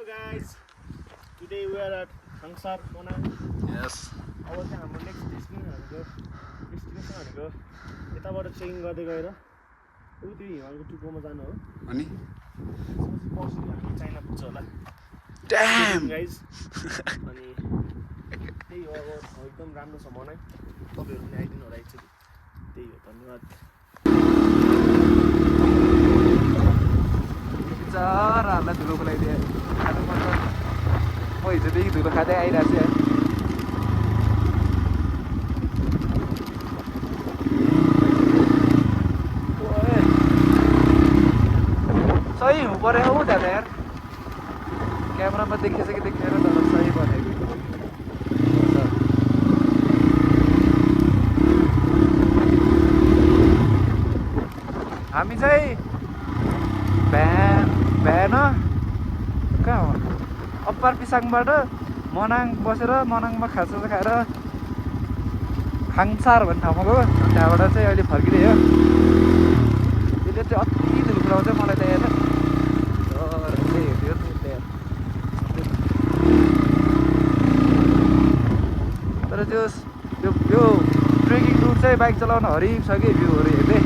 guys, today we are at Hangsar Monang. Yes. अब चाहिँ हाम्रो नेक्स्ट डेस्टिनेसन भनेको यताबाट ट्रेकिङ गर्दै गएर त्यो हिमालको टुप्पोमा जानु हो अनि पर्सि हामी चाइना पुग्छ होला ड्याम गाइज अनि त्यही हो अब एकदम राम्रो छ मनाङ तपाईहरु पनि आइदिनु होला एकचोटि त्यही हो धन्यवाद बिचाराहरूलाई धुलो बोलाइदिए खानु पर्छ म हिजोदेखि धुलो खाँदै आइरहेको छु सही हुनु पऱ्यो हौ दादा यार क्यामेरामा देखिएछ कि देखेर तर सही भनेको हामी चाहिँ भ्यान कहाँ हो अप्पर पिसाङबाट मनाङ बसेर मनाङमा खाजा खाएर हाङसार भन्ने ठाउँमा गयो त्यहाँबाट चाहिँ अहिले फर्किँदै हो त्यसले चाहिँ अति धुलो पुऱ्याउँछ मलाई त हेर्न तर त्यो ट्रेकिङ रुट चाहिँ बाइक चलाउन हरिफ छ कि भ्यूहरू हेर्दै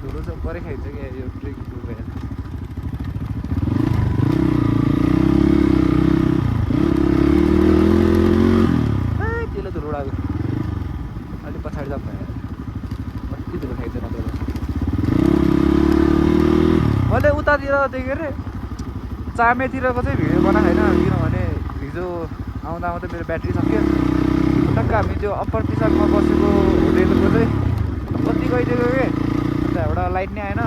धुलो चाहिँ परै खाइन्छ कि यो ट्रेकिङ रुट हेर्न त्यसले धुलो उडाएको अलिक पछाडि जाऊँ भयो कति धुलो खाइन्छ नत्र मैले उतातिर देखेँ अरे चामेतिरको चाहिँ भिडियो बनाएको छैन किनभने हिजो आउँदा आउँदा मेरो ब्याट्री सक्यो टक्क हामी त्यो अप्पर पिसाङमा बसेको होटेलको चाहिँ कति गइदिएको कि अन्त एउटा लाइट नै आएन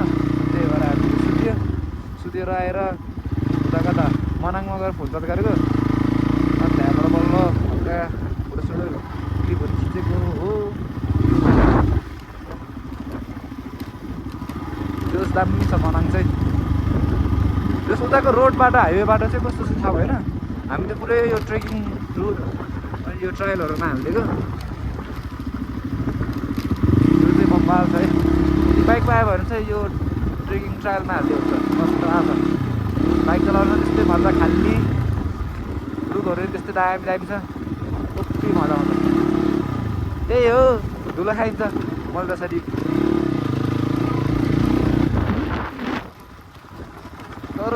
त्यही भएर हामी सुतेर आएर उता कता मनाङमा गएर फोन बात गरेको अन्त त्यहाँबाट बल्ल हल्का फोटोसोटो क्लिपहरू खिचेको हो त्यो दामी छ मनाङ चाहिँ त्यस उताको रोडबाट हाइवेबाट चाहिँ कस्तो छ थाहा भएन हामी त पुरै यो ट्रेकिङ रुट अनि यो ट्रायलहरूमा हालिदिएको यो चाहिँ बम्बाल छ है यदि बाइक पायो भने चाहिँ यो ट्रेकिङ ट्रायलमा हालिदिएको हुन्छ कस्तो आएको बाइक चलाउन त्यस्तै मजा खाल्ने रुखहरू त्यस्तै दामी दामी छ कति मजा आउँछ त्यही हो धुलो खाइन्छ मैले जसरी तर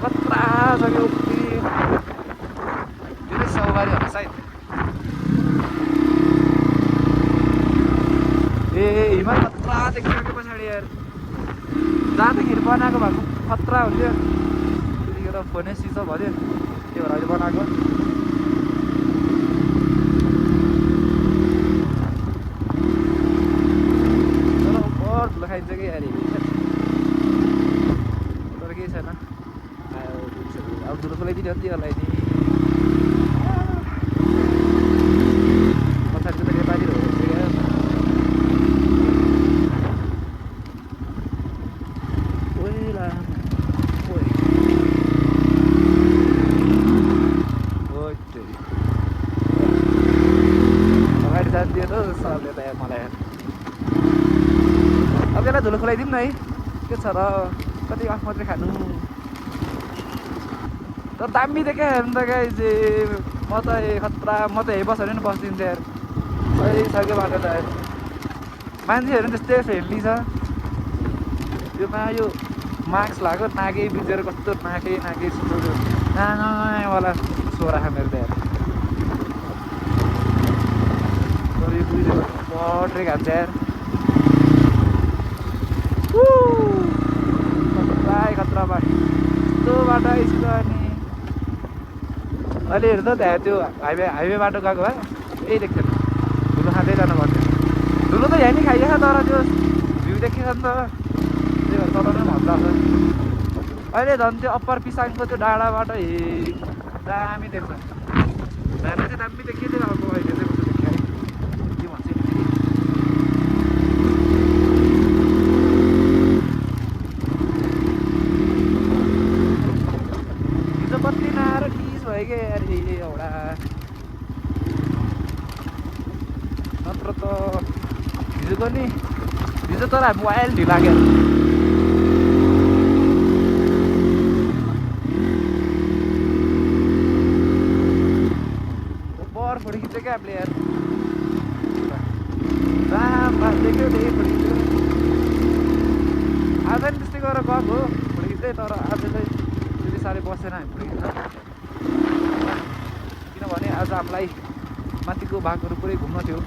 कत्रा छ कि उक्ति धेरै सवारी होला सायद हिमाल खतरा देखियो कि पछाडि यार जाँदाखेरि बनाएको भएको खतरा हुन्थ्यो त्यतिखेर फोनै सिसो भन्यो त्यो भएर अहिले बनाएको तर बहुत धुलो खाइन्छ कि यार केही छैन अब धुलो बोलाइदिने अन्ति होला नि पछाडि त नेपाली हो अगाडि जान्थ्यो त सरले त मलाई अब यसलाई धुलो खोलाइदिउँ न है के छ र कति आफ मात्रै खानु तर दामी देख्यो हेर्नु त गाइस म त खतरा म त यही बस्यो भने नि बस्दिन्छु यार सही छ क्या बाटो त मान्छेहरू पनि त्यस्तै फ्रेन्डली छ यो मास्क लगाएको नाकै बिचेर कस्तो नाकै नावाला सोरा खा मेरो त यार तर यो बुझेको पट्रै खान्छ यार खतरा बाटो त्यो बाटो आइसक्यो अनि अहिले हेर्नु त त्यहाँ त्यो हाइवे बाटो गएको भए यही देख्थेन धुलो खाँदै जानु पर्थ्यो धुलो त यहाँ नि खाइएछ तर त्यो भ्यू देखिन्छ नि त त्यही भएर चलाउनु मजा आउँछ अहिले झन् त्यो अप्पर पिसाङको त्यो डाँडाबाट दामी देख्छ भ्यान चाहिँ दामी देखिँदै अब अहिले चाहिँ कस्तो देखियो है के भन्छ हिजो कति नआएर टिस भयो क्या यार एउटा नत्र त हिजो तर हामी वाइल्ड ढिला लाग्यो क्या हामीले यार राम देख्यो त्यही फोटो खिच्यो आज नि त्यस्तै गरेर गएको हो फोटो खिच्दै तर आज चाहिँ त्यति साह्रै बसेन हामी फोटो खिच्न किनभने आज हामीलाई माथिको भागहरू पुरै घुम्न थियो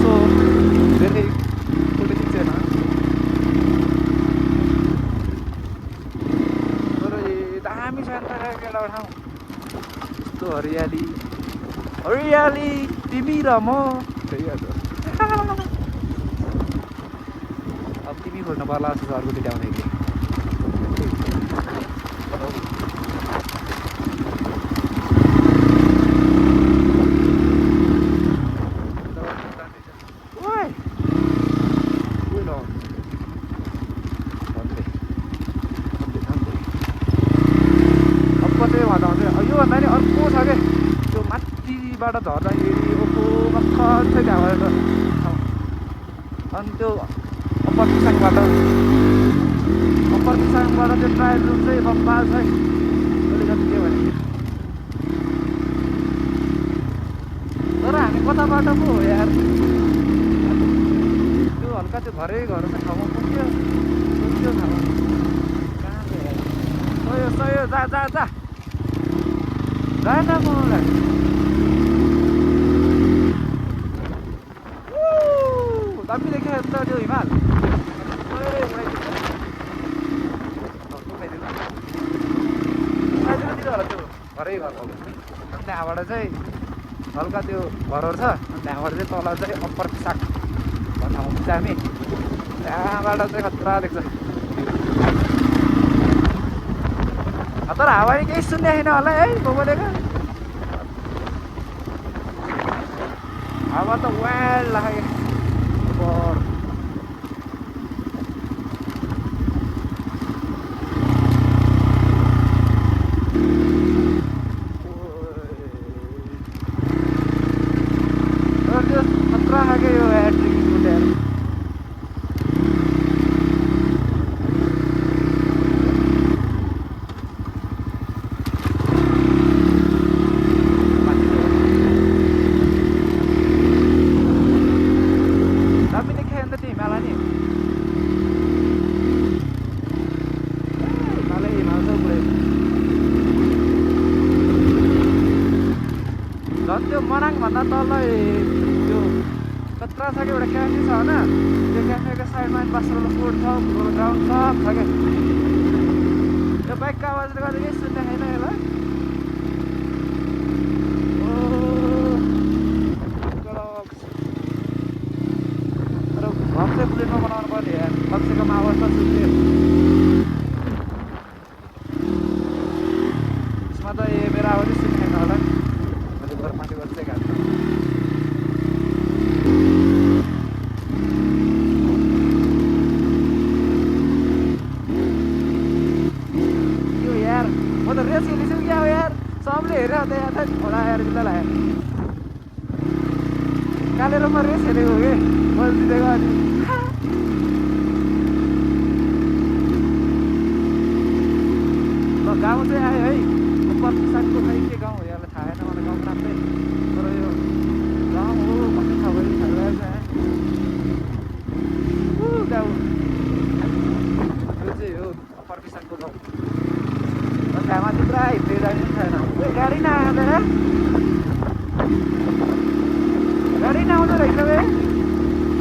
सो धेरै फोटो खिचेन तर दामी छ नि त एउटा ठाउँ यस्तो हरियाली हरियाली तिमी र म अब तिमी खोल्नु पर्ला जस्तो छ अर्को ल्याउने कि योभन्दा नि अर्को छ क्या त्यो माथिबाट झर्दाखेरि ओहो भर्खर चाहिँ त्यहाँबाट अनि त्यो अप्पर पिसाङबाट त्यो ट्रायल रुम चाहिँ बब्बाल छ है अलिकति के भने तर हामी कताबाट पो हो यार त्यो हल्का त्यो घरै घर चाहिँ ठाउँमा पुग्यो त्यो ठाउँमा कहाँ सयो सयो जा जा जा Gana mo lang. Woo! Dami na kaya ito yung imal. घरै घर अनि त्यहाँबाट चाहिँ हल्का त्यो घरहरू छ अनि त्यहाँबाट चाहिँ तल चाहिँ अप्पर पिसाक भन्ने ठाउँ पुग्छ हामी त्यहाँबाट चाहिँ खतरा देख्छ तर हावाले केही सुन्ने छैन होला है बोलेको हावा त वाइल्ड लाग्यो खतरा खाके यो ड्रिङ्किङ फुटेर त्यो मनाङभन्दा तल त्यो कत्रा छ कि एउटा क्याफे छ होइन त्यो क्याफेको साइडमा बास्केटबल कोर्ट छ फुटबल ग्राउन्ड सब छ क्या त्यो बाइकको आवाजले गर्दा केही सुन्ने छैन यसलाई तर घर चाहिँ बुलेटमा बनाउनु पर्ने यार कमसेकम आवाज त सुन्थ्यो यसमा त मेरो आवाजै सुन्ने छैन होला माथि गर्छ घाट यो यार म त रेस खेलिसक्यो क्या हो यार सबले हेरेर त यार छोडा यार बिल्ला लाग्यो कालेर म रेस खेलेको हो कि मैले जितेको अनि ल गाउँ चाहिँ आयो है पिसाङको खै के गाउँ हो यसलाई थाहा छैन मलाई गाउँ राम्रै तर यो गाउँ हो भन्ने थाहा भयो थाहा गाउँ यो चाहिँ हो अप्पर पिसाङको गाउँ त्यहाँ माथि पुरा हिँड्दै जाने छैन गाडी नआउँदैन गाडी नआउँदो रहेछ बे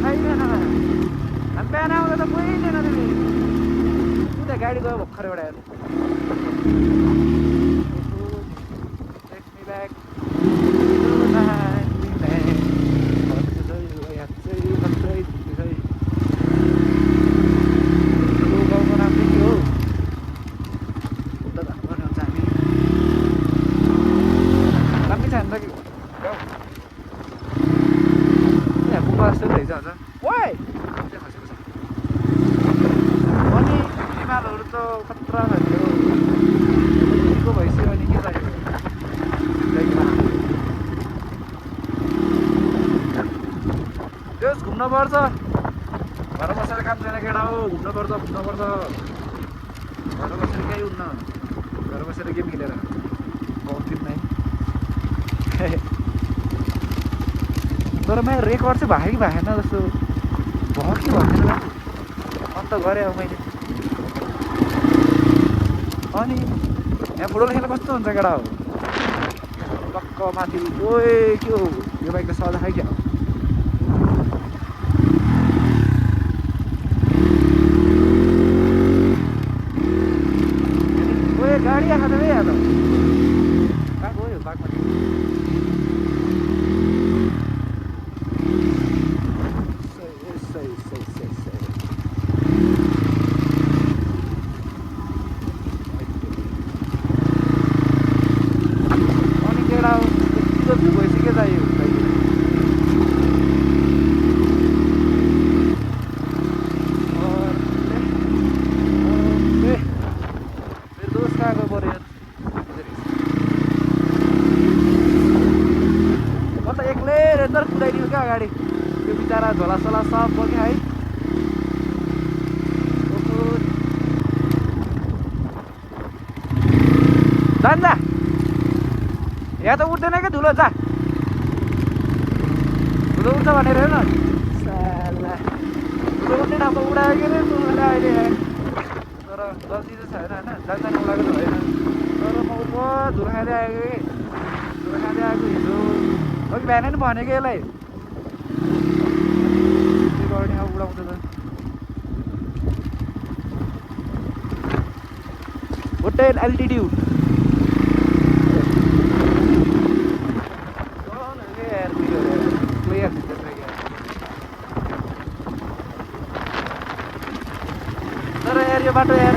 छैन हामी बिहान आउँदा त कोही थिएन तिमी उता गाडी गयो भर्खर एउटा हेर्नु back to the night we met. What to do? I have to say, what's right to say. Go go go na video. Udah tak mana cari. Tapi canda gitu. Go. Ya, buka sudah aja. Woi. Oni ini malu tuh ketra aja. Ini kok baisi ini kita. त्यस घुम्न पर्छ घर बसेर काम छैन केटा हो घुम्न पर्छ घर बसेर केही हुन्न घर बसेर गेम खेलेर बहुत दिन नै तर मैले रेकर्ड चाहिँ भयो कि भएन जस्तो भयो कि भन्दैन अन्त गरेँ अब मैले अनि यहाँ फुटबल खेल्न कस्तो हुन्छ केटा हो टक्क माथि ओए के हो यो बाइक त सजा खाइ क्या ओए गाडी आएको छ है यहाँ त कहाँ गयो बाघमा अगाडि त्यो बिचरा झोलासोला सब बोक्यो है जान्दा यहाँ त उठ्दैन क्या धुलो जा धुलो उठ्छ भनेर हेर्न साला धुलो उठ्ने ठाउँमा उडायो के अरे मैले अहिले तर गल्ती चाहिँ छैन होइन जान्दैन उडाएको त होइन तर म धुलो खाँदै आएको कि धुलो खाँदै आएको हिजो अघि बिहान नि भनेको यसलाई गर्ने अब उडाउँछ त होटेल एल्टिट्युड तर यार यो बाटो यार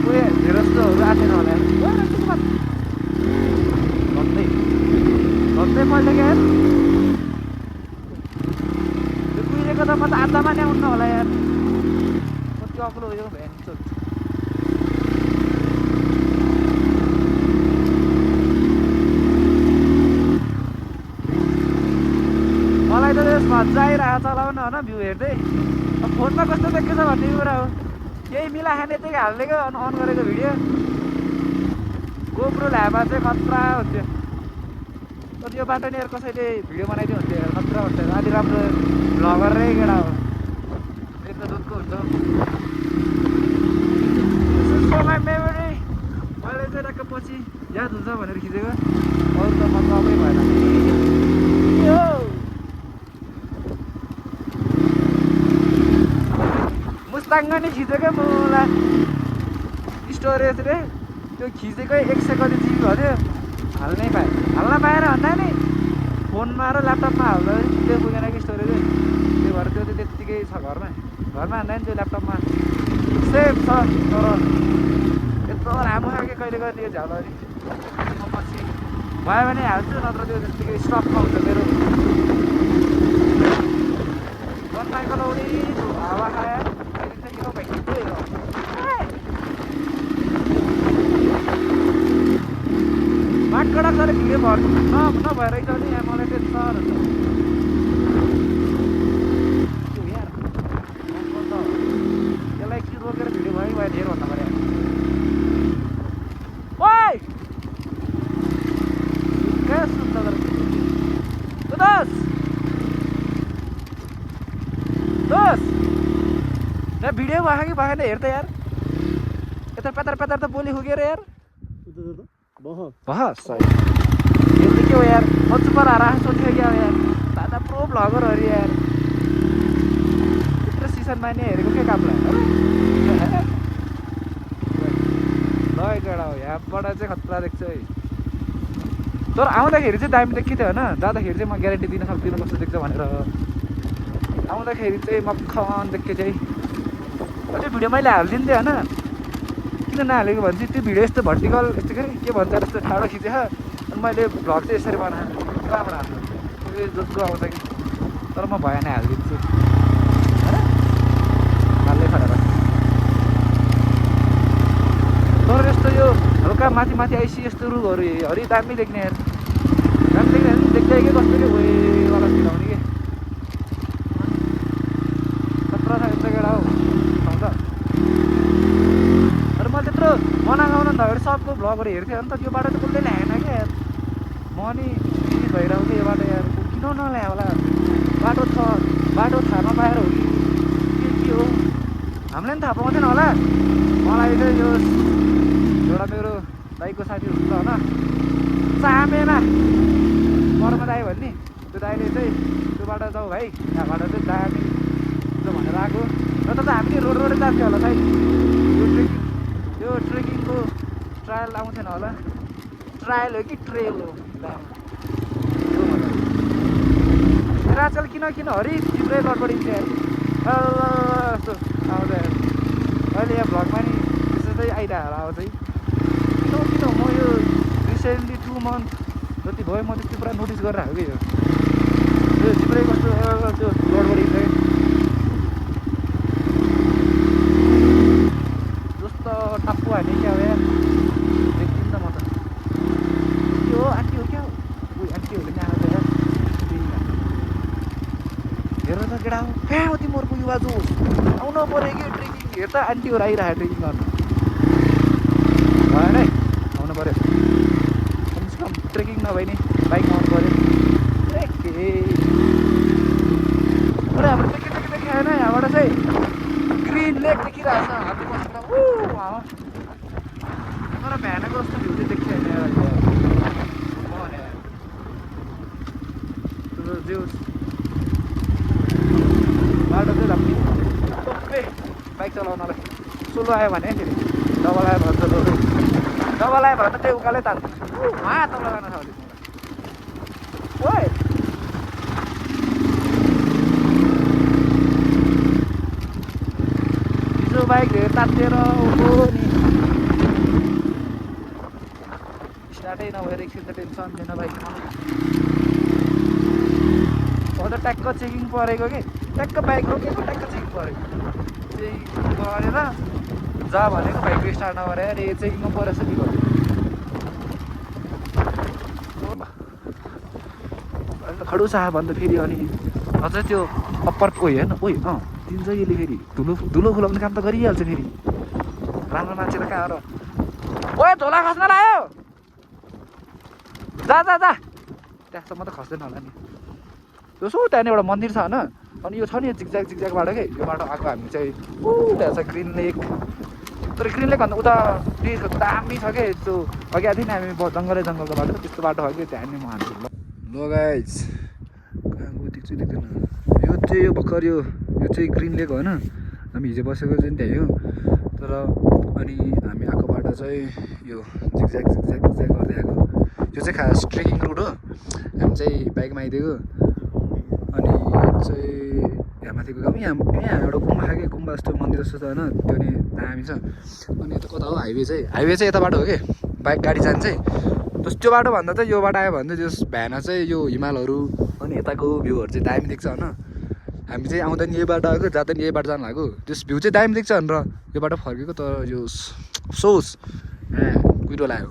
उयो धेरै जस्तोहरू आँटेन होला भन्दै भन्दै मैले क्या त म त आधामा नै आउनु होला यार कति अग्लो हो यो भ्यान मलाई त यसमा मजा आइरहेको चलाउनु होइन भ्यू हेर्दै अब फोनमा कस्तो देख्छ भन्ने कुरा हो केही मिला खाने त्यही हालिदिएको अन गरेको भिडियो गोप्रो ल्याबा चाहिँ खतरा हुन्थ्यो तर यो बाटो नि कसैले भिडियो बनाइदियो हुन्थ्यो खतरा हुन्छ अलि राम्रो भ्लगर रे केटा हो एक त दुधको हुन्छ मेमोरी मैले चाहिँ टक्क पछि याद हुन्छ भनेर खिचेको अरू त मतलबै भएन मुस्ताङ नि खिचेकै मलाई स्टोरेज रे त्यो खिचेकै 1 सेकेन्ड जिबी भन्यो हाल्नै पाएँ हाल्न पाएन भन्दा नि फोनमा र ल्यापटपमा हाल्दा त्यो पुगेन कि स्टोरेज त्यो भएर त्यो त्यत्तिकै छ घरमा हाल्दा नि त्यो ल्यापटपमा सेफ छ तर यत्रो लामो खालको कहिले कहिले यो झ्याउला नि म पछि भयो भने हाल्छु नत्र त्यो त्यत्तिकै स्टकमा हुन्छ मेरो साइकल उडी हावा खायो माटकडा गरेर भिडियो भर्नु नभएर चाहिँ यहाँ मलाई टेन्सन हुन्छ यार यसलाई एकचोटि रोकेर भिडियो भयो धेर भन्दा पऱ्यो ओइ क्या सुन्छ दोस यहाँ भिडियो भयो कि भएन हेर त यार यता पेतार त बोली खुगेर यार बहस यति के हो यार म चुप रहा सोचेको क्या यार दादा प्रो भ्लगरहरू यार त्यत्रो सिजनमा नै हेरेको के काम लाग्यो ल केटा हो यहाँबाट चाहिँ खतरा देख्छ है तर आउँदाखेरि चाहिँ दामी देखियो थियो होइन जाँदाखेरि चाहिँ म ग्यारेन्टी दिन सक्दिनँ कस्तो देख्छ भनेर आउँदाखेरि चाहिँ मक्खन देख्यो चाहिँ त्यो भिडियो मैले हालिदिन्थेँ होइन किन नहालेको भने चाहिँ त्यो भिडियो यस्तो भर्टिकल यस्तो के भन्छ जस्तो ठाडो खिचेछ अनि मैले भ्लग चाहिँ यसरी बनाएँ राम्रो हाल्नु त्यो जसको आउँछ कि तर म भएन हालिदिन्छु होइन हाल्दै खरेर तर यस्तो यो हल्का माथि माथि आइसी यस्तो रुखहरू हरि दामी देख्ने यार दामी देख्ने देख्दै के कस्तो कि वाला सिलाउने कि खतरा छ यस्तो केटा हो आउँछ तर मैले त्यत्रो मनागाउन नभएर सबको भ्लगहरू हेर्थेँ अन्त यो बाटो त कसले ल्याएन क्या यार म नि भइरहेको थिएँ यो बाटो यार किन नल्याए होला बाटो थाहा नपाएर हो कि के हो हामीलाई पनि थाहा पाउँदैन होला मलाई चाहिँ यो एउटा मेरो दाइको साथी हुन्छ होइन चामेमा कर्म दाइ भन्ने त्यो दाइले चाहिँ त्यो बाटो जाऊ भाइ यहाँबाट चाहिँ दामी भनेर आएको र त हामीले रोड जान्थ्यो होला सायद यो ट्रेकिङको ट्रायल आउँथेन होला ट्रायल हो कि ट्रेल हो र आजकल किन हरेक चिजै गडबडिन्छ यस्तो आउँछ अहिले यहाँ भ्लगमा नि त्यस्तो चाहिँ आइरहेको होला अब चाहिँ किन म यो रिसेन्टली 2 मन्थ जति भयो म त्यस्तो पुरा नोटिस गरेर आएको कि यो जिब्रै कस्तो त्यो गडबडिन्छ जस्तो टाप्पु हाने क्या हो यार देख्छु नि त म त के हो आन्टी हो क्या हो आन्टीहरूले पनि आएको यार हेर त केटा हो कहाँ हो तिमीहरूको युवा जो आउनु पऱ्यो कि ट्रेकिङ हेर त आन्टीहरू आइरहेको ट्रेकिङ गर्नु भएन है आउनु पऱ्यो कमसेकम ट्रेकिङ नभए नि बाइकमा आउनु पऱ्यो तर हाम्रो ट्रेकिङ देखाएन यहाँबाट चाहिँ ग्रिन लेक देखिरहेको छ हामी बसेर तर भ्यानको जस्तो भ्यू चाहिँ देखिएन जे बाटो चाहिँ राम्रो सबै बाइक चलाउनलाई सोलो आयो भने फेरि डबल आयो भने त त्यही उकालै तान्नु तल जान छ अलिक ओइ हिजो बाइक धेरै तातिएर उठो नि स्टार्टै नभएर एकछिन त टेन्सन थिएन बाइकमा हो त ट्याक्क चेकिङ परेको कि ट्याक्क बाइक रोकेको ट्याक्क चेकिङ परेको त्यही गरेर जा भनेको बाइक स्टार्ट नगरेर अरे चेकिङमा परेछ कि गर्यो खडुस आयो भने त फेरि अनि अझै त्यो अप्पर हेर्न तिन चाहिँ यसले फेरि धुलो खुलाउने काम त गरिहाल्छ फेरि राम्रो मान्छे त कहाँ र ओए झोला खस्न लाग्यो जा त्यहाँसम्म त खस्दैन होला नि यसो त्यहाँनिर एउटा मन्दिर छ होइन अनि यो छ नि जिगज्याग बाटो के यो बाटो आएको हामी चाहिँ त्यहाँ छ ग्रिन लेक तर ग्रिन लेक भन्दा उता ब्रिजको दामी छ क्या यस्तो अघि आएको थियो नि हामी जङ्गलको बाटो त्यस्तो बाटो हो कि त्यहाँ नि म हान्छु ल गाइज कहाँ गयो देख्दैन यो चाहिँ यो भर्खर यो चाहिँ ग्रिन लेक हो होइन हामी हिजो बसेको चाहिँ त्यही हो तर अनि हामी आएको बाटो चाहिँ यो जिगज्याग गर्दै आएको यो चाहिँ खास ट्रेकिङ रुट हो हामी चाहिँ बाइकमा आइदिएको अनि चाहिँ यहाँ माथिको गाउँ यहाँ एउटा गुम्बा के गुम्बा जस्तो मन्दिर जस्तो छ होइन त्यो नि दामी छ अनि यता कता हो हाइवे चाहिँ यता बाटो हो कि बाइक गाडी जान्छ चाहिँ त्यो बाटो भन्दा चाहिँ यो बाटो आयो भने चाहिँ त्यो भ्यान चाहिँ यो हिमालहरू अनि यताको भ्यूहरू चाहिँ दामी देख्छ होइन हामी चाहिँ आउँदा नि यही बाटो आएको जाँदा नि यही बाटो जानु भएको त्यस भ्यू चाहिँ दामी देख्छ भनेर यो बाटो फर्केको तर यो सोस कुहिरो लाग्यो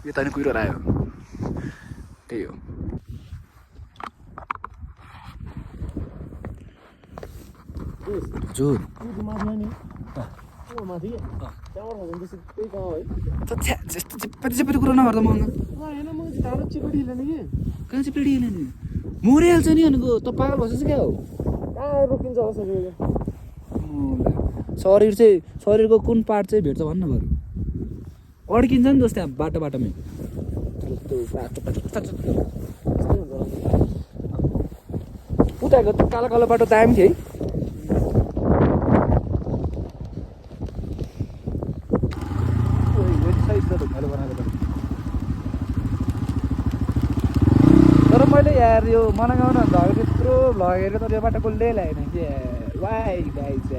यता नि कुहिरो लाग्यो त्यही हो हजुर कुरो नगर्दा म कहाँ चाहिँ पेडी हेर्ने मरिहाल्छ नि भनेको त पागल भएछ क्या हो शरीरको कुन पार्ट चाहिँ भेट्छ भन्नु बरु अड्किन्छ नि जस्तै बाटोमै उताको कालो बाटो दामी थियो है तर मैले यार यो मनगाउन झगेर त्यत्रो भ्लग हेरेको तर यो बाटो कसले ल्याएन कि वाइ गाइज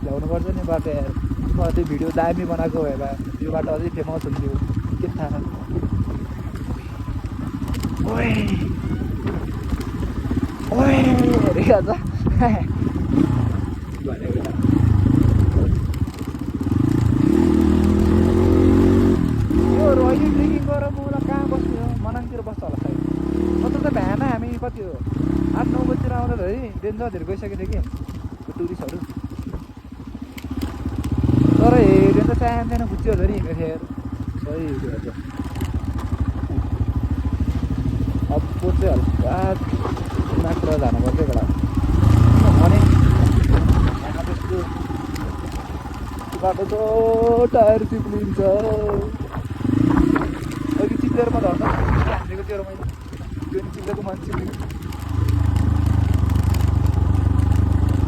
ल्याउनुपर्छ नि बाटो यार मलाई त्यो भिडियो दामी बनाएको भए यो बाटो अझै फेमस हुन्थ्यो के थाहा यो रोइली ट्रेकिङ गरेर मलाई कहाँ बस्ने हो मनाङतिर बस्छ होला सायद नत्र त भ्यान हामी कति हो 8-9 बजीतिर आउँदाखेरि डेन्जरहरू गइसकेको थियो कि टुरिस्टहरू तर हेऱ्यो त सानो खुच्चीहरू हिँडेको थियो यार सही अप्पो चाहिँ हल्का मात्र जानुपर्छ एउटा भने यहाँ त्यस्तो बाटो त टायर चिप्लिन्छ अघि चिप्लेरमा झर्छ हानेको थियो र मैले त्यो नि चिप्लेको मान्छे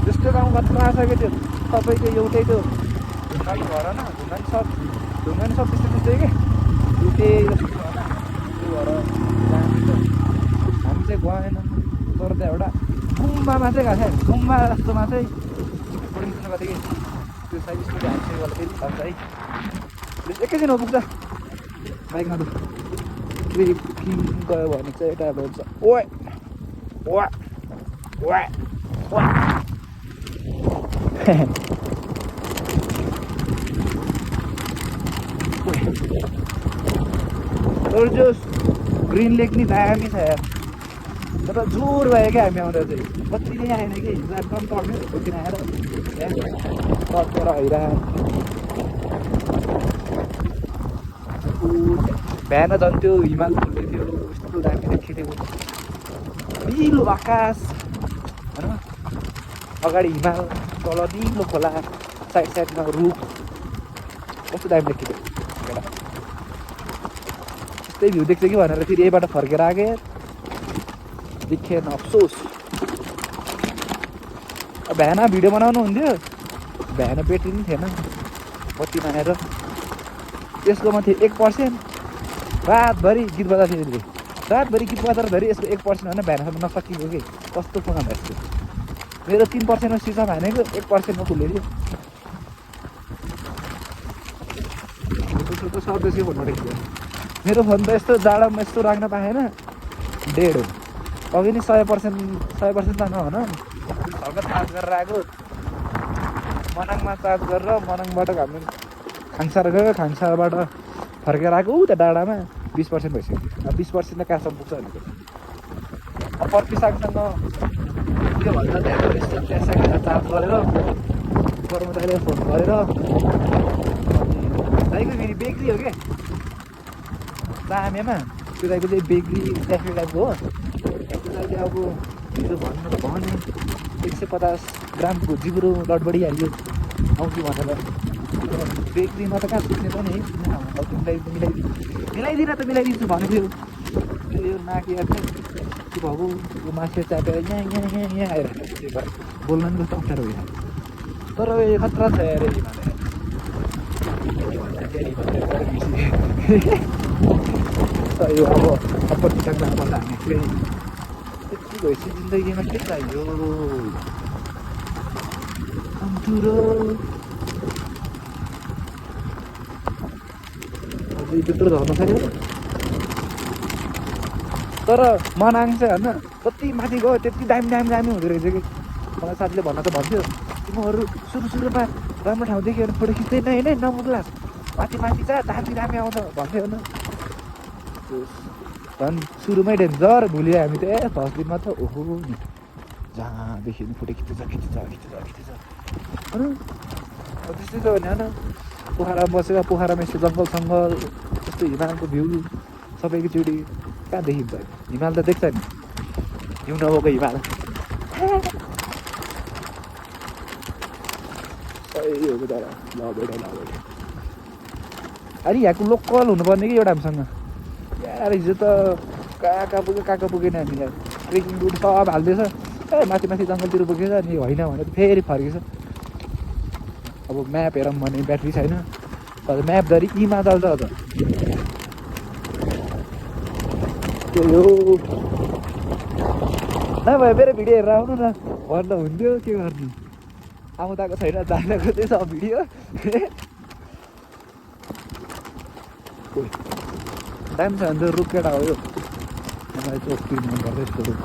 त्यस्तो गाउँ खतरा छ क्या त्यो सबैको एउटै त्यो ढुङ्गानी घर न ढुङ्गानी सब त्यस्तै त्यस्तै के एउटै जस्तो घर त्यो घर हामी चाहिँ गएन तर त्यहाँ एउटा गुम्बामा चाहिँ गएको थियो गुम्बा जस्तोमा चाहिँ बोर्डिङ सुन्नु गएको थियो कि त्यो साइड स्कुटी हाल्छ होला फेरि भन्छ है एकैछिन हो पुग्छ बाइकमा त फेरि गयो भने चाहिँ यता हुन्छ ओए ओए ओए तर जो ग्रिन लेक नि दामी छ यार तर जोर भयो क्या हामी आउँदा चाहिँ कति नै आएन कि हिजो एकदम तड्ने खोकिन आएर तड्केर बिहान झन् त्यो हिमाल फुल्दै थियो यस्तो दामी देखिएको निलो आकाश होइन अगाडि हिमाल तल निलो खोला साइड साइडमा रुख कस्तो दामी देखिएको एउटा त्यस्तै भ्यू देख्छ कि भनेर फेरि यहीबाट फर्केर आएँ देखेन अफसोस बिहान भिडियो बनाउनु हुन्थ्यो बिहान ब्याट्री पनि थिएन बत्तीमा आएर त्यसकोमा थियो 1% रातभरि गीत बजाएको थियो रातभरि गीत बजाएर यसको 1% होइन बिहानसम्म नसकिएको कि कस्तो फोन भएछ मेरो 3%मा स्विच अफ हानेको 1%मा खुलेको त्यो सर्दैछ फोनमा देख्यो मेरो फोन त यस्तो जाडोमा यस्तो राख्न पाएन डेढ हो अघि नै 100% त नभन हल्का चार्ज गरेर आएको मनाङमा चार्ज गरेर मनाङबाट हामी खाङसार गयो खाङसारबाट फर्केर आएको उता डाँडामा 20% भइसक्यो अब 20% त कहाँसम्म पुग्छ भनेको पर्पिसाङसँग त्योभन्दा त्यहाँ चार्ज गरेर गरौँ दाइले फोन गरेर दाइको फेरि बेकरी हो क्या चामेमा त्यो दाइको चाहिँ बेकरी क्याफे टाइपको हो त्यो दाइले अब हिजो भन्नु त भने 150 ग्रामको जिब्रो लड बढिहाल्यो आउँछु भनेर बेकरीमा त कहाँ सुक्ने पनि मिलाइदिन त मिलाइदिन्छु भनेको थियो यो नाकेर चाहिँ के भएको यो मासु चापेर यहाँ आएर बोल्न पनि कस्तो अप्ठ्यारो भयो तर यो खतरा छ यार यो अब अप्पर जानुपर्दा हामी चाहिँ यति भएपछि जिन्दगीमा के चाहियो त्यत्रो झर्न सक्यो तर मनाङ चाहिँ होइन कति माथि गयो त्यति दामी हुँदो रहेछ कि मलाई साथीले भन्न त भन्थ्यो तिमीहरू सुरुमा राम्रो ठाउँ देख्यो भने फोटो खिच्दैन होइन नमुग्ला माथि जा दामी आउँछ भन्थ्यो होइन झन् सुरुमै डेन्जर भुल्यो हामी त फर्स्ट दिनमा त ओहो नि जहाँदेखि फोटो खिच्छ होइन त्यस्तै छ भने होइन पोखरा बसेर पोखरामा यस्तो जङ्गल यस्तो हिमालको भ्यू सबैको चोटि कहाँ देखिन्छ हिमाल त देख्छ नि हिउँ नभएको हिमाल अनि यहाँको लोकल हुनुपर्ने कि एउटा हामीसँग यार हिजो त कहाँ पुगेन हामीलाई ट्रेकिङ रुट सब हाल्दैछ ए माथि जङ्गलतिर पुगेछ अनि होइन भने फेरि फर्केछ अब म्याप हेरौँ भने ब्याट्री छैन हजुर म्यापधरि यीमा चल्छ त त्यही हो नभए मेरो भिडियो हेरेर आउनु न भन्दा हुन्थ्यो के गर्नु आउँदाको छैन जाँदाको चाहिँ छ भिडियो टाइम छ भने त रुख केटा हो यो मलाई चोक मन पर्छ यस्तो रुख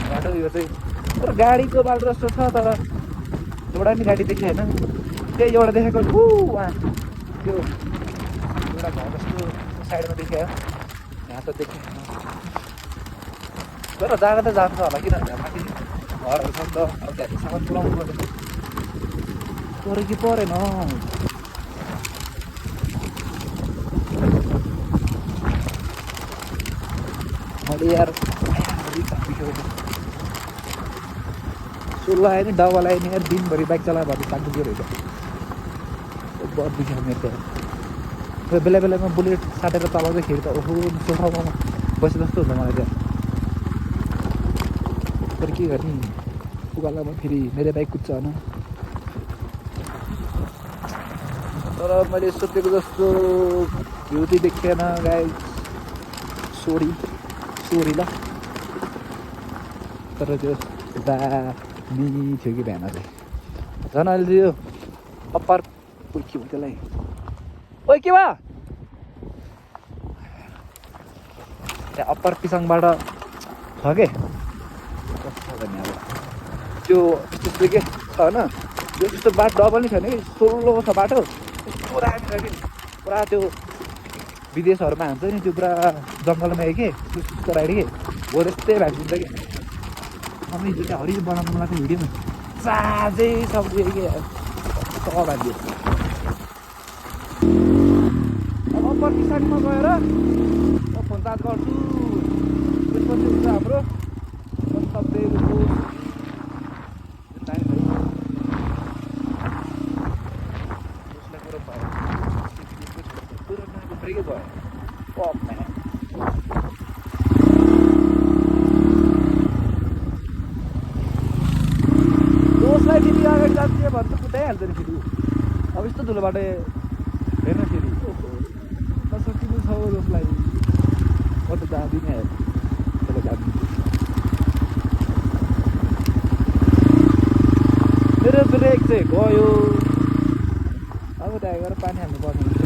बाटो यो चाहिँ तर गाडीको बाटो जस्तो छ तर एउटा नि गाडी देखेँ होइन त्यही एउटा देखेको उहाँ त्यो एउटा घर जस्तो साइडमा देखेँ यहाँ त देखेँ तर जाँदा त जान्छ होला किनभने माथि घरहरू छ नि त अब त्यहाँ सामान पुऱ्याउनु पर्यो तर के परेन मैले यार सोह्र आयो नि डबल आयो नि यार दिनभरि बाइक चलायो भने चाक दुख्यो रहेछ बहुत दुख्यो मेरो त खोइ बेला बेलामा बुलेट साटेर चलाउँदाखेरि त ओहो सोफामा बसे जस्तो हुन्छ मलाई त्यहाँ तर के गर्ने उकालोमा फेरि मेरो बाइक कुद्छ होइन तर मैले सोचेको जस्तो भ्यू चाहिँ देखेन गाइस सोरी ल तर त्यो दामी थियो कि बिहान चाहिँ झन् अहिले त्यो अप्पर के भयो त्यसलाई ओइ के भयो त्यहाँ अप्पर पिसाङबाट छ के कस्तो गर्ने अब त्यो त्यस्तो के छ होइन त्यो त्यस्तो बाटो डबल नै छैन कि सोलो छ बाटो यस्तो दामी छ कि पुरा त्यो विदेशहरूमा हान्छ नि त्यो पुरा जङ्गलमा के सुस्तो राइड के हो त्यस्तै भएको हुन्छ कि अनि त्यो चाहिँ हरियो बनाउनु मलाई त्यो भिडियोमा चाँजै सक्यो कि भाग्यो अब अप्पर पिसाङमा गएर फोन चार्ज गर्छु त्यसपछि हुन्छ हाम्रो गन्तव्यको ब्रेकै भयो दोषलाई फेरि अगाडि जान्छ भने त कुदाइहाल्छ नि फेरि अब यस्तो धुलो बाटो हेर्न फेरि नसकिनु छ दोषलाई म त जाँदिनँ हेर त्यसलाई जाँदिनु मेरो ब्रेक चाहिँ गयो अब त्यहाँ गएर पानी हाल्नु पर्ने हुन्छ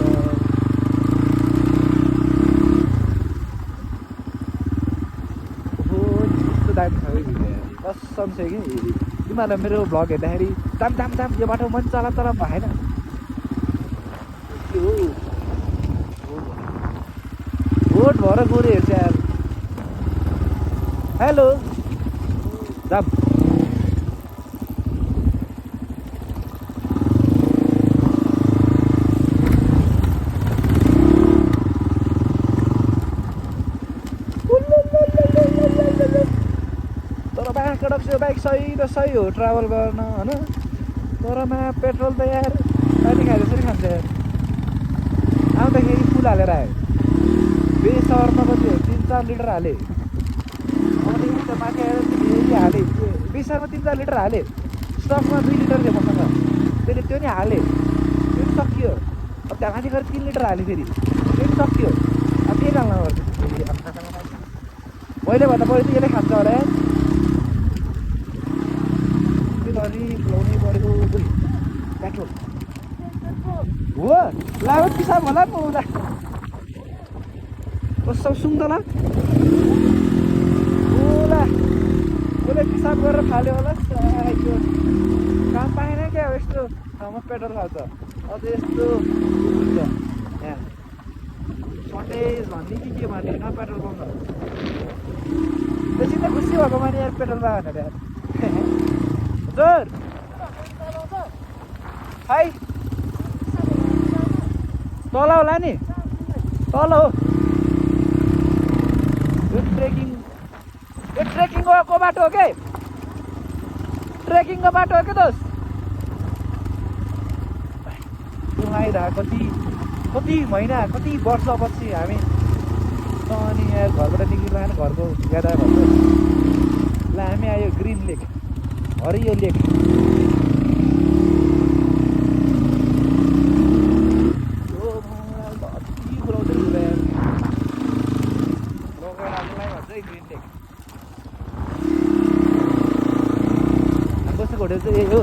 दामी छ कि कसम छ कि तिमीहरूलाई मेरो भ्लग हेर्दाखेरि दाम यो बाटो मन चला भएन भोट भएर गोरे हेर्छ यार हेलो जाम बाइक सही र सही हो ट्राभल गर्न होइन तरमा पेट्रोल त यार पानी खाएर यसरी खान्छ यार आउँदाखेरि फुल हालेर आयो बेसरमा कति हो 3-4 लिटर हालेँ अनि उता माथि आएर फेरि हालेँ बेसरमा 3-4 लिटर हालेँ स्टकमा 2 लिटर थियो मसँग त्यसले त्यो नि हालेँ त्यो पनि सकियो अब त्यहाँ माथि गएर 3 लिटर हालेँ फेरि त्यो पनि सकियो अब फेरि हाल्नु पर्छ मैले भन्दा पऱ्यो त यसले खान्छ होला यार खुलाउनै पऱ्यो पेट्रोल हो लाग्यो पिसाब होला नि उता कस्तो सुन्तला ओला उसले पिसाब गरेर फाल्यो होला काम पाएन क्या यस्तो ठाउँमा पेट्रोल खान्छ अझ यस्तो हुन्छ यहाँ सन्डेज भन्ने के भन्ने न पेट्रोल पम्प त्यसै त खुसी भएको माने यार पेट्रोल पायो भनेर यार हजुर है तल होला नि तल हो यो ट्रेकिङको बाटो हो के ट्रेकिङको बाटो हो के दोस्त आइरहेको कति महिना कति वर्षपछि हामी अनि यहाँ घरबाट निक्लिरहेको घरको याद आयो भन्नु ल हामी आयो ग्रिन लेक हरियो लेक बसेको होटेल चाहिँ यही हो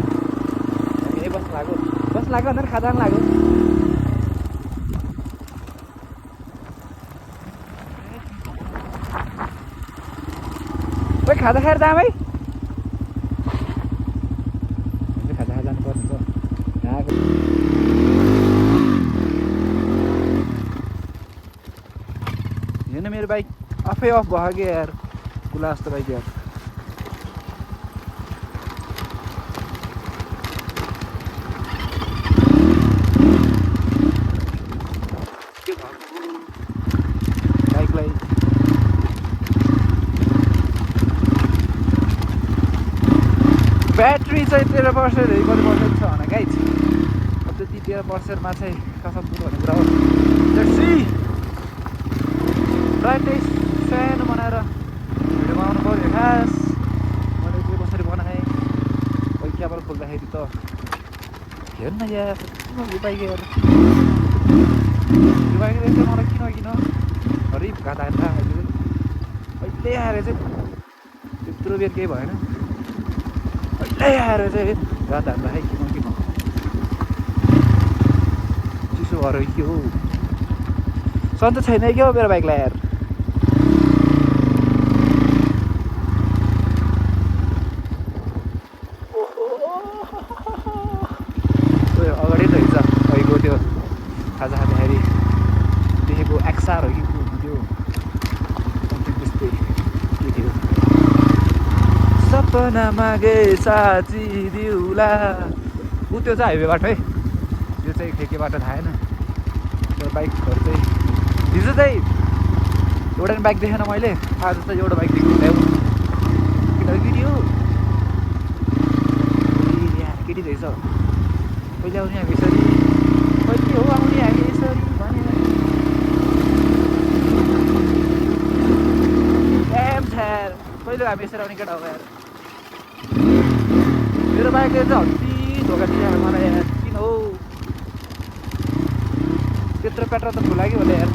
यही बस लाग्यो अन्त खाजा लाग्यो खोइ खाजा खाएर जाम है खाजा खाएर जानुपर्ने त हेर्न मेरो बाइक आफै अफ भयो कि यार खुला जस्तो बाइक यार ब्याट्री चाहिँ 13% कति पर्सेन्ट छ भने गाइज त्यति 13%मा चाहिँ कसम पुग्यो भन्ने कुरा हो जर्सी ड्राइभ टेस्ट सानो बनाएर भिडियोमा आउनु पऱ्यो खास मैले त्यो कसरी बनाएँ कोही क्यामेरा खोल्दाखेरि त हेर्नु न यार किन यो बाइक यार यो बाइक रहेछ मलाई किन हरिब घाटा अहिले आएर चाहिँ त्यत्रो बेर केही भएन अहिले आएर चाहिँ घाटा हान्दा किन चिसो भएर के हो सन्चो छैन क्या हो मेरो बाइकलाई यार अगाडि त हिजो अहिलेको त्यो खाजा खाँदाखेरि देखेको एक्सार हो कि त्यो त्यस्तै के थियो सपना मागे साँची दिउला ऊ त्यो चाहिँ हाइवे बाटो है यो चाहिँ के बाटो थाहा छैन त्यो बाइकहरू चाहिँ हिजो चाहिँ एउटा पनि बाइक देखेन मैले आज चाहिँ एउटा बाइक देख्नु ल्याउ किनभने केटी हो केटी रहेछ कहिले आउने हामी यसरी कहिले हो आउने हामी यसरी भनेर कहिले हामी यसरी आउने केटा हो यार मेरो बाइकले चाहिँ हत्ती धोका दिएर मलाई यार किन हो त्यत्रो पेट्रोल त फुला कि होला यार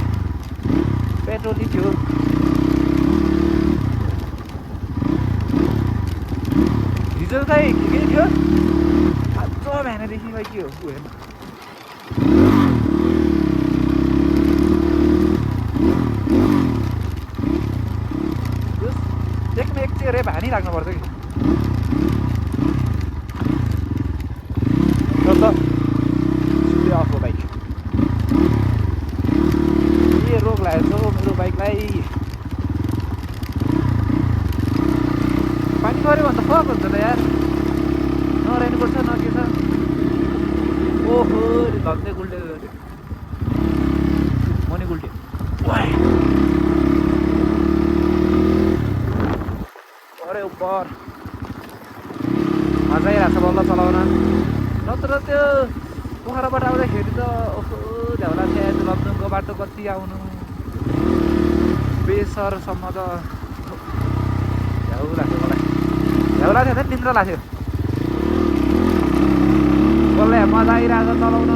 पेट्रोल नै थियो हिजो चाहिँ के थियो अझ बिहानदेखि के हो हेर्नु देख्नु एक चाहिँ रेप हानिराख्नुपर्छ कि तर त त्यो अफ हो बाइक के रोग लागेको छ मेरो बाइकलाई पानी पऱ्यो भने त फक हुन्छ त यार नरहेनुपर्छ न के छ ओहो धन्दै गुल्टे मनी गुल्टे अरे उपर मजा आइरहेको छ बल्ल चलाउन नत्र त्यो पोखराबाट आउँदाखेरि त ओहो झ्याउला थियो लप्चुङको बाटो कति आउनु बेसरसम्म त झ्याउ लाग्थ्यो मलाई झ्याउ लाग्थ्यो त निन्द्रा लाग्थ्यो बल्ल मजा आइरहेको छ चलाउन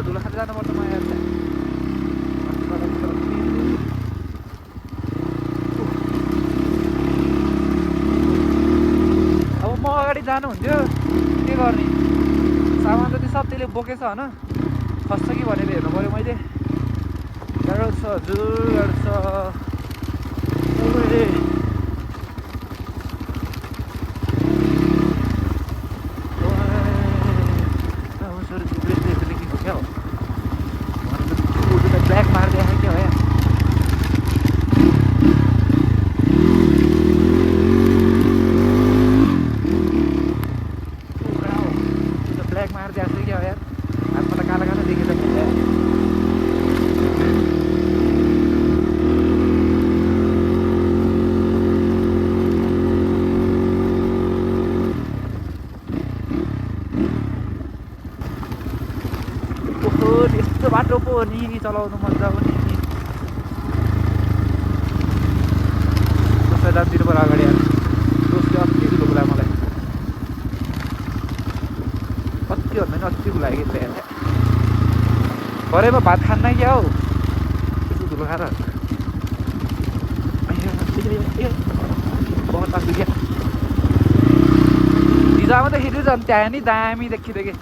धुलो खाँदै जानुपर्छ म यार अब म अगाडि जानुहुन्थ्यो के गर्ने सामान त त्यो सब त्यसले बोकेछ होइन खस्छ कि भनेर हेर्नु पऱ्यो मैले गाह्रो छ हजुर गाह्रो छ ब्ल्याक मारिदिएको क्या हो ब्ल्याक मारिदिएको छ क्या हो यार हातमा त कालो कालो देखेछ यस्तो बाटो पो हो नि चलाउनु मजा आउने कसै जान्दिनु पऱ्यो अगाडि यार दोस्रो अति ठुलो कुरा मलाई अति भन्दा पनि अति ठुलो लाग्यो कि घरैमा भात खान्न क्या हौ यस्तो ठुलो खाएर बहुत लाग्यो क्या हिजो आउँदाखेरि झन् त्यहाँ नि दामी देखिदियो कि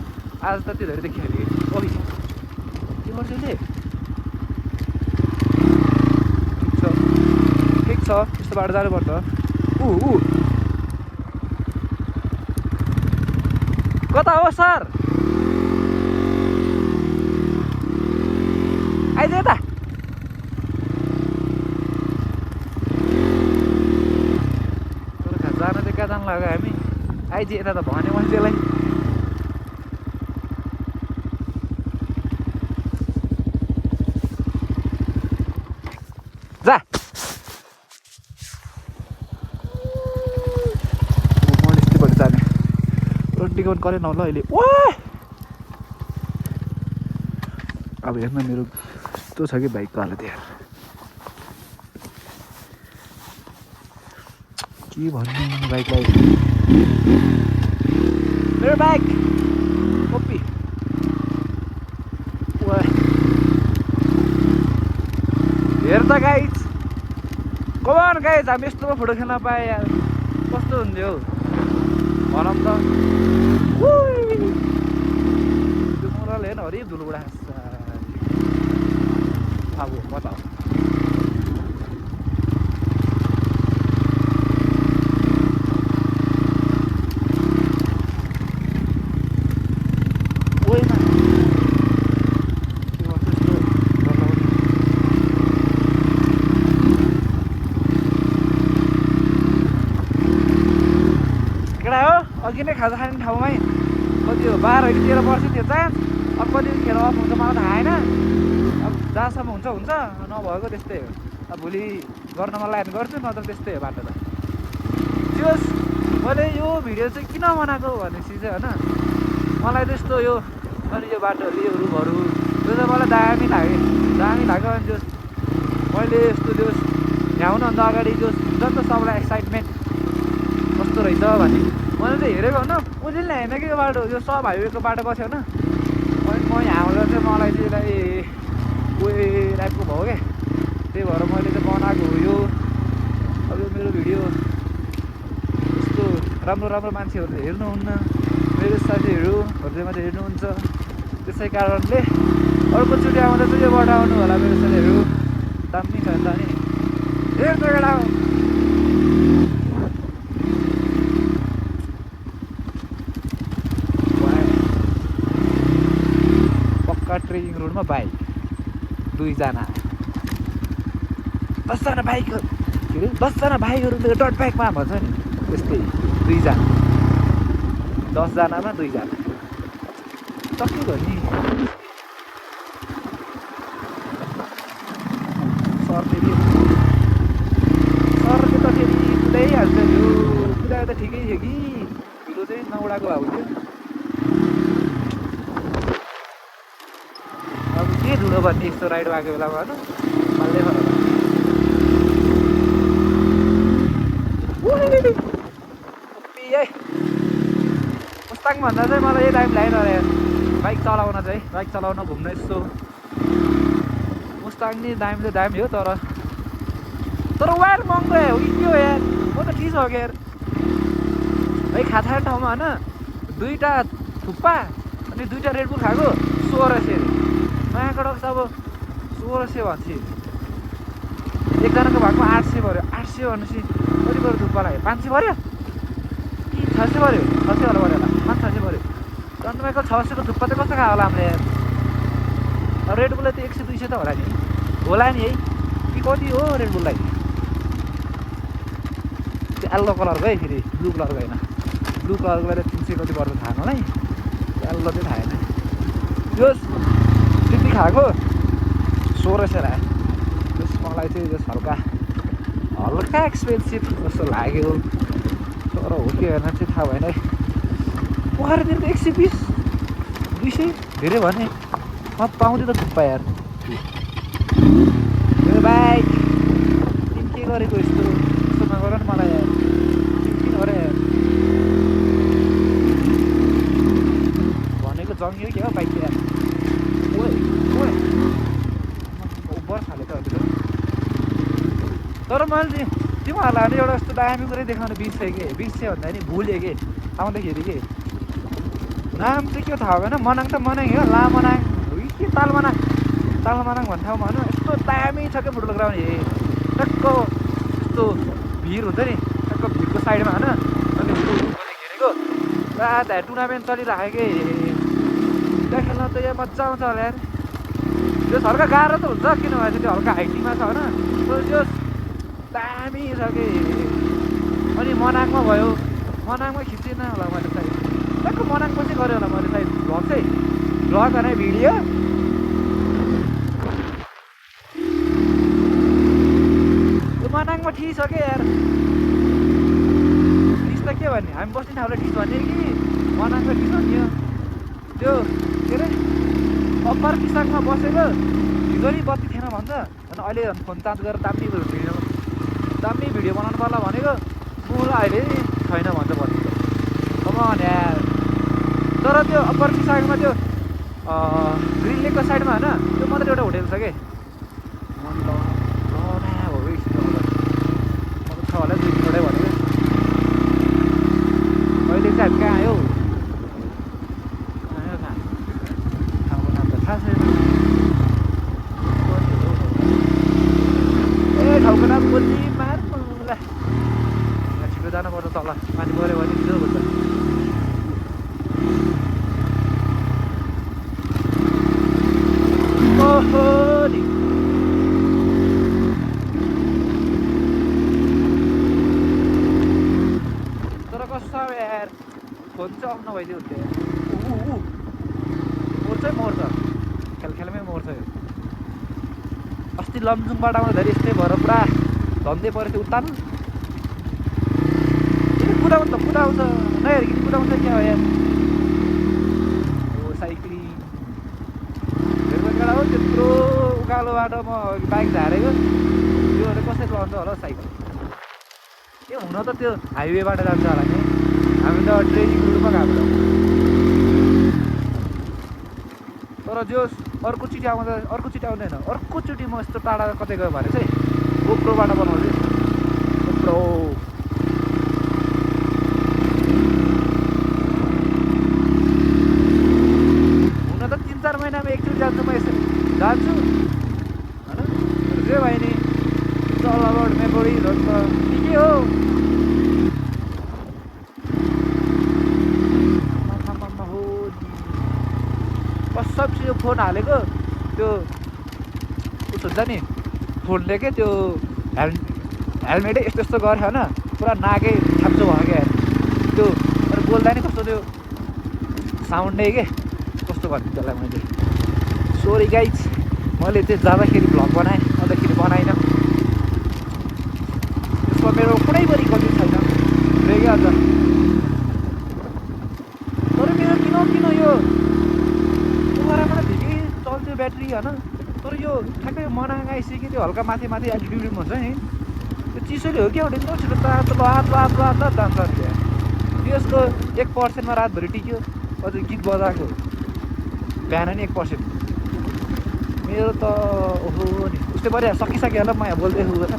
आज त त्यो धेरै देखियो अरे ओइ के गर्छ उसले ठिक छ यस्तो बाटो जानुपर्छ ऊ कता हो सर आइज यता जान चाहिँ कहाँ जानु लाग्यो हामी आइज यता त भन्यो मान्छेलाई जा के पनि गरेन होला अहिले ओ अब हेर्न मेरो यस्तो छ कि बाइकको हालत यार के भन्नु बाइकलाई मेरो बाइक कपी हेर त गाइज कमान गाइज हामी यस्तोमा फोटो खेल्न पाएँ यार कस्तो हुन्थ्यो भनौँ त त्यो मोरले हेर्न हरि धुलोबाट अब बताऊ अघि नै खाजा खाने ठाउँमै कति हो 12 कि 13 वर्ष थियो चान्स अब कति खेर अफ हुन्छ मलाई थाहा छैन अब जहाँसम्म हुन्छ हुन्छ नभएको त्यस्तै हो अब भोलि गर्न मन लाग्यो भने गर्छु नत्र त्यस्तै हो बाटो त जोस् मैले यो भिडियो चाहिँ किन बनाएको भनेपछि चाहिँ होइन मलाई त्यस्तो यो अनि यो बाटोहरू यो रुमहरू त्यो चाहिँ मलाई दामी लाग्यो अनि जोस् मैले यस्तो जोस् भ्याउनुभन्दा अगाडि जोस् हुन्छ नि त सबलाई एक्साइटमेन्ट कस्तो रहेछ भन्ने मैले चाहिँ हेरेको होइन उसले नै हेर्न कि यो बाटो यो सब हाइवेको बाटो बस्यो होइन अनि म यहाँ आउँदा चाहिँ मलाई चाहिँ यसलाई उयो टाइपको भयो क्या त्यही भएर मैले चाहिँ बनाएको हो यो अब यो मेरो भिडियो यस्तो राम्रो मान्छेहरूले हेर्नुहुन्न मेरो साथीहरूले मात्रै हेर्नुहुन्छ त्यसै कारणले अर्कोचोटि आउँदा चाहिँ यो बाटो आउनु होला मेरो साथीहरू दामी छ नि हेर्नु एउटा ट्रेकिङ रोडमा बाइक 2 जना 10 जना बाइकहरू के अरे 10 जना बाइकहरू डट बाइकमा भन्छ नि त्यस्तै 2 जना 10 जनामा 2 जना सक्यो नि सरले त फेरि कुदाइहाल्छ त्यो कुदाएर त ठिकै थियो कि ढिलो चाहिँ नउडाएको भएको थियो अब के धुलो भन्ने यस्तो राइड भएको बेलामा होइन मल्लै मुस्ताङ भन्दा चाहिँ मलाई यही टाइम लाग्यो अरे बाइक चलाउन घुम्न यस्तो मुस्ताङ नि दामी त दामी हो तर वायर महँगो हो कि के हो यार म त ठिक छ क्या यार है खाथा ठाउँमा होइन 2टा थुक्पा अनि 2टा रेडबुल खाएको 1600 नयाँ कडक अब 1600 भन्छ एकजनाको भागमा 800 पऱ्यो 800 भनेपछि कति पऱ्यो थुक्पा लाग्यो 500 पऱ्यो कि 600 पऱ्यो 600 होला पऱ्यो होला 500 पऱ्यो तपाईँको 600को थुक्पा चाहिँ कस्तो खायो होला हामीले यार रेडबुललाई त 100-200 त होला नि है कि कति हो रेडबुललाई त्यो यल्लो कलरको है फेरि ब्लू कलरको होइन ब्लू कलरको त 300 कति पर्छ थाहा मलाई यल्लो चाहिँ थाहा छैन यो त्यति खाएको 1600 लाग्यो त्यस मलाई चाहिँ जस हल्का एक्सपेन्सिभ जस्तो लाग्यो तर हो कि होइन चाहिँ थाहा भएन है पोखरातिर त 120 200 धेरै भने म पाउँदै त थुक्पा यार मेरो बाइक तिमी के गरेको यस्तो नगर नि मलाई यार किन गरे यार भनेको जङ्गियो क्या बाइक यार ओभर खाले त अहिले तर मैले तिमीहरूलाई एउटा यस्तो दामी कुरै देखाउनु बिर्सेँ भन्दा नि भुलेँ कि आउँदाखेरि कि नाम चाहिँ के थाहा भएन मनाङ त मनाङ हो लामनाङ हो कि के तालमनाङ भन्ने ठाउँमा होइन यस्तो दामी छ क्या फुटबल ग्राउन्ड टक्क यस्तो भिड हुन्छ नि टक्क भिडको साइडमा होइन अनि घेरेको त्यहाँ टुर्नामेन्ट चलिरहेको कि त्यहाँ खेल्न त यहाँ मजा आउँछ होला यार त्यो हल्का गाह्रो त हुन्छ किनभने त्यो हल्का हाइटिङमा छ होइन त्यो दामी छ कि अनि मनाङमा भयो मनाङमा खिचेन होला मैले सायद टक्क मनाङमा चाहिँ गरेँ होला मैले सायद भ्लग होइन भिडियो त्यो मनाङमा ठिक छ क्या यार ठिक त के भन्ने हामी बस्ने ठाउँलाई ठिक भन्ने कि मनाङको ठिक भन्ने हो त्यो के अरे अप्पर पिसाङमा बसेको हिजो नि बत्ती थिएन भन्छ अनि अहिले फोन चार्ज गरेर दामी भिडियो बनाउनु पर्ला भनेको मुला अहिले छैन भन्छ बत्ती अब यार तर त्यो अप्पर पिसाङमा त्यो ग्रिन लेकको साइडमा होइन त्यो मात्रै एउटा होटेल छ कि छ होला 2 किलोमिटरै भनेको अहिले चाहिँ हामी कहाँ आयो ठाउँको नाम त थाहा छैन ए ठाउँको नाम बोली मार्नु ल यहाँ छिटो जानुपर्छ तल पानी पऱ्यो भने छिटो हुन्छ ओहो नि तर कस्तो यार फोन चाहिँ अफ नभइदियो हुन्थ्यो मोर्छ मर्छ खेलखेलमै मर्छ यो अस्ति लमजुङबाट आउँदाखेरि यस्तै भएर पुरा धन्दै परेको थियो उत्तानो कुदाउँछ नहेरिकन कुदाउँछ क्या हो यार हो साइक्लिङ हो त्यत्रो उकालो बाटो म बाइक झारेको त्योहरू कसरी चलाउँछ होला साइकल ए हुन त त्यो हाइवेबाट जान्छ होला नि हामी त ट्रेनिङ रुटमा गएको तर जोस् अर्कोचोटि आउँदैन अर्कोचोटि म यस्तो टाढा कतै गयो भने चाहिँ गोप्रोबाट बनाउँछु गोप्रो हुन त 3-4 महिनामा एकचोटि जान्छु म यसरी जान्छु होइन जे भयो नि चल अबाउट मेमोरिजहरू त ठिकै हो हो कसम यो फोन हालेको त्यो उस हुन्छ नि फोनले के त्यो हेलमेटै यस्तो गऱ्यो होइन पुरा नाकै छ्याप्चो भयो क्या त्यो अरू बोल्दा नि कस्तो त्यो साउन्डै के कस्तो भन्नु त्यसलाई मैले सोरी गाइज मैले चाहिँ जाँदाखेरि भ्लग बनाएँ अन्तखेरि बनाइनँ त्यसमा मेरो कुनै पनि गल्ती छैन क्या अझ तर मेरो किन यो पोखराबाट ढिकै चल्थ्यो ब्याट्री होइन तर यो ठ्याक्कै मनाङ आइसक्यो त्यो हल्का माथि एल्टिट्युडमा हुन्छ नि त्यो चिसोले हो क्या एउटा छिटो तातो लात जान्छ नि क्या त्यसको 1%मा रातभरि टिक्यो अझ गीत बजाएको बिहान नि 1% मेरो त ओहो नि उस्तै पऱ्यो सकिसक्यो होला म यहाँ बोल्दै हुँदैन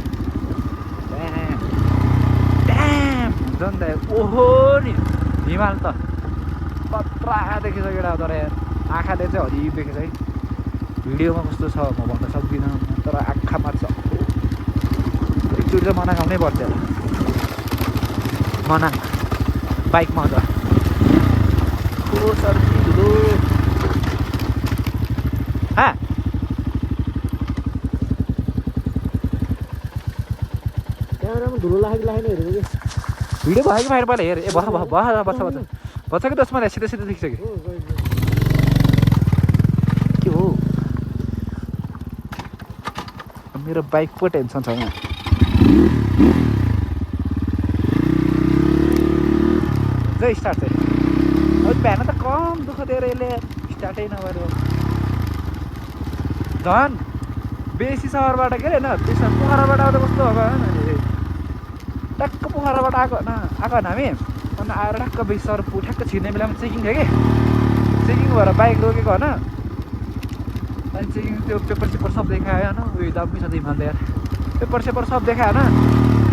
ड्याम हुन्छ नि त ओहो नि हिमाल त कत्रा देखिसक्यो तर यार आँखाले चाहिँ हरियो देखेछ है भिडियोमा कस्तो छ म भन्न सक्दिनँ तर आँखामा छ एकचोटि चाहिँ मनाङ आउनै पर्थ्यो होला मनाङ बाइकमा त ओ सर धुलो क्यामेरामा धुलो लागेको हेरेको कि भिडियो भयो कि बाहिर पहिला हेर ए बस्छ कि त्यसमा सिधै देखिसक्यो के हो मेरो बाइकको टेन्सन छैन जै स्टार्ट चाहिँ अब बिहान त कम दुःख दिएर यसले स्टार्टै नगरेर झन् बेसी सहरबाट के अरे होइन बेसी पोखराबाट आउँदा कस्तो अब टक्क पोखराबाट आएको होइन हामी अनि आएर टक्क बेसी सहर ठ्याक्क छिर्ने बेलामा चेकिङ थियो कि चेकिङ भएर बाइक रोकेको होइन अनि चेकिङ त्यो पेपर सब देखायो होइन उयो दामी छ हिमाल यार पेपर सब देखायो होइन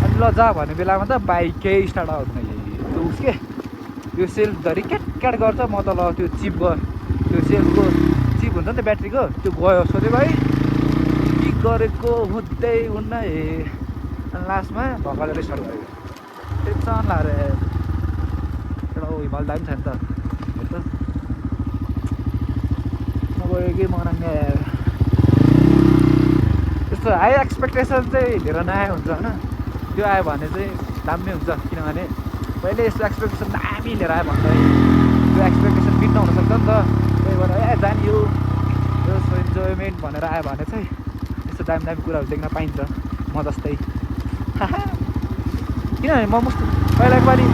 अनि ल जा भन्ने बेलामा त बाइकै स्टार्ट आउँदैन उस के यो सेल्फधरि क्याट गर्छ म त ल त्यो चिप गयो त्यो सेल्फको चिप हुन्छ नि त ब्याट्रीको त्यो गयो सोधे भाइ किक गरेको हुँदै हुन्न अनि लास्टमा भगालेर स्टार्ट गरेको टेन्सन लाएर एउटा हिमाल दामी छ नि त हेर त नगयो कि मनाउने त्यस्तो हाई एक्सपेक्टेसन चाहिँ लिएर नआए हुन्छ होइन त्यो आयो भने चाहिँ दामी हुन्छ किनभने पहिले यस्तो एक्सपेक्टेसन दामी लिएर आयो भन्दा त्यो एक्सपेक्टेसन मिट नहुनसक्छ नि त त्यही भएर जानियो जस्तो इन्जोयमेन्ट भनेर आयो भने चाहिँ यस्तो दामी कुराहरू देख्न पाइन्छ म जस्तै किनभने म पहिला एकपालि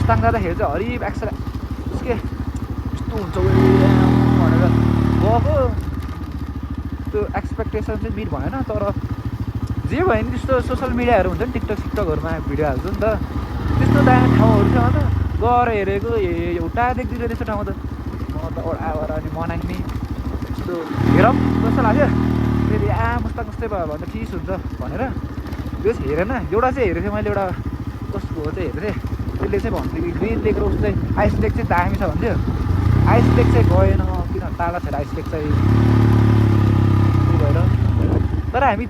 मुस्ताङ जाँदाखेरि चाहिँ हरिब एक्सरा उसके यस्तो हुन्छ भनेर गएको त्यो एक्सपेक्टेसन चाहिँ मिट भएन। तर जे भयो नि त्यस्तो सोसियल मिडियाहरू हुन्छ नि टिकटक सिकटकहरूमा भिडियो हाल्छ नि त त्यस्तो दामी ठाउँहरू छ त गएर हेरेको एउटा देख्दिनँ त्यस्तो ठाउँ त म त ओडाएर अनि मनाङ नि यस्तो हेरौँ जस्तो लाग्यो फेरि मुस्ताङ जस्तै भयो भने त ठिस हुन्छ भनेर त्यो चाहिँ हेरेन। एउटा चाहिँ हेरेको थिएँ मैले एउटा कस्तो हो चाहिँ हेरेको थिएँ त्यसले चाहिँ भन्थ्यो कि ग्रिन लेक र उस चाहिँ आइस लेक चाहिँ दामी छ भन्थ्यो। आइस लेक चाहिँ गएन किन टाढा छ आइस लेक चाहिँ त्यही भएर। तर हामी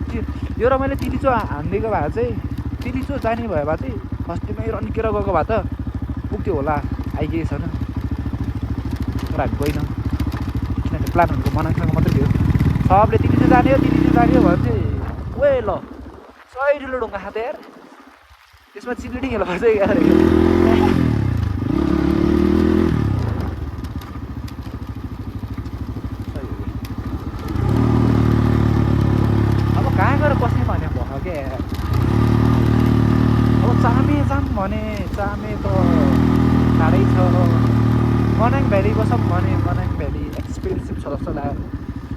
यो र मैले तिलीचो हानिदिएको भए चाहिँ तिलीचो जाने भयो भए चाहिँ फर्स्टमै रन्केर गएको भए त पुग्थ्यो होला आइगए छैन। तर हामी गएनौँ किनभने प्लान भनेको मनाङसँग मात्रै थियो। सबले तिलीचो जाने हो भने चाहिँ ओए ल सही ठुलो ढुङ्गा खाँदै यार त्यसमा चिप्लिटी खेल्नु पर्छ यार। अब कहाँ गएर बस्ने भने भयो क्या अब चामे जाऊँ भने चामे त टाढै छ। मनाङ भ्याली बसौँ भने मनाङ भ्याली एक्सपेन्सिभ छ जस्तो लाग्यो।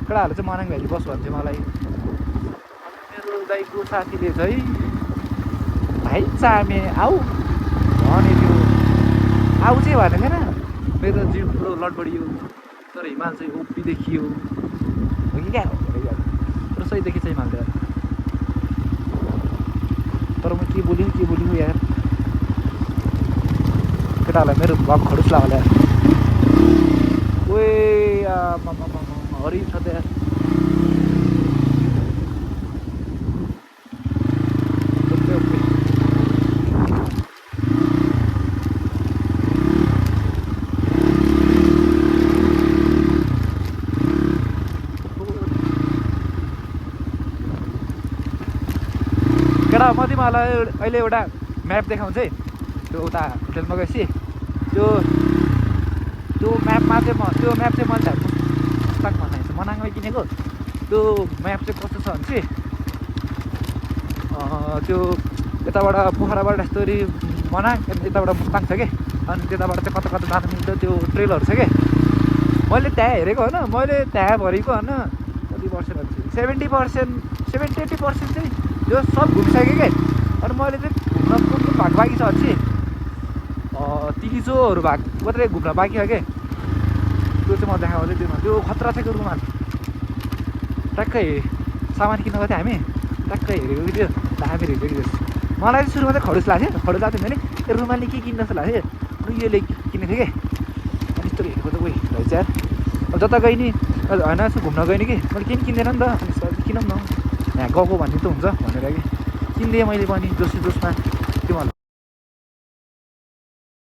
केटाहरूले चाहिँ मनाङ भ्याली बस भन्छ मलाई। मेरो दाइको साथीले चाहिँ भाइ चामे आऊ भने थियो आऊ चाहिँ भनेको थिएन। मेरो त जिउ ठुलो लड बढियो तर हिमाल चाहिँ ओपी देखियो हो कि क्या तर सही देखि चाहिँ हिमाल तर म के बोल्यो यार केटाहरूलाई मेरो भग खडुस लाग्यो यार। ओए हरि छ त यार केटा म तिमीहरूलाई अहिले एउटा म्याप देखाउँछ है। त्यो उता होटेलमा गएपछि त्यो म्यापमा चाहिँ त्यो म्याप चाहिँ मैले मुस्ताङ भन्ने छ मनाङमै किनेको। त्यो म्याप चाहिँ कस्तो छ भने चाहिँ त्यो यताबाट पोखराबाट यस्तोरी मनाङ यताबाट मुस्ताङ छ कि अनि त्यताबाट चाहिँ कता कता जानु मिल्छ त्यो ट्रेलहरू छ कि। मैले त्यहाँ हेरेको होइन मैले त्यहाँ भरेको होइन कति पर्सेन्ट 70-80% चाहिँ यो सब घुमिसकेँ क्या। अनि मैले चाहिँ घुम्न कुन भाग बाँकी छ चाहिँ तिलीचोहरू भाग मात्रै घुम्न बाँकी छ क्या। त्यो चाहिँ म देखाउँदै त्यो खतरा छ कि रुमाल ट्याक्कै सामान किन्न गएको थिएँ हामी ट्याक्कै हेरेको कि त्यो दामी हेरेको कि मलाई चाहिँ सुरुमा चाहिँ खडुस लाग्थ्यो लाग्थ्यो मैले त्यो रुमालले के किन्न जस्तो लाग्थ्यो अनि यसले किनेको थिएँ कि अनि यस्तो हेरेको त उयो रहेछ यार। अब जता गएँ नि होइन यसो घुम्न गएँ नि कि मैले केही किन्दैन नि त अनि किनौँ न यहाँ गएको भन्ने त हुन्छ भनेर कि किनिदिएँ मैले पनि जोसमा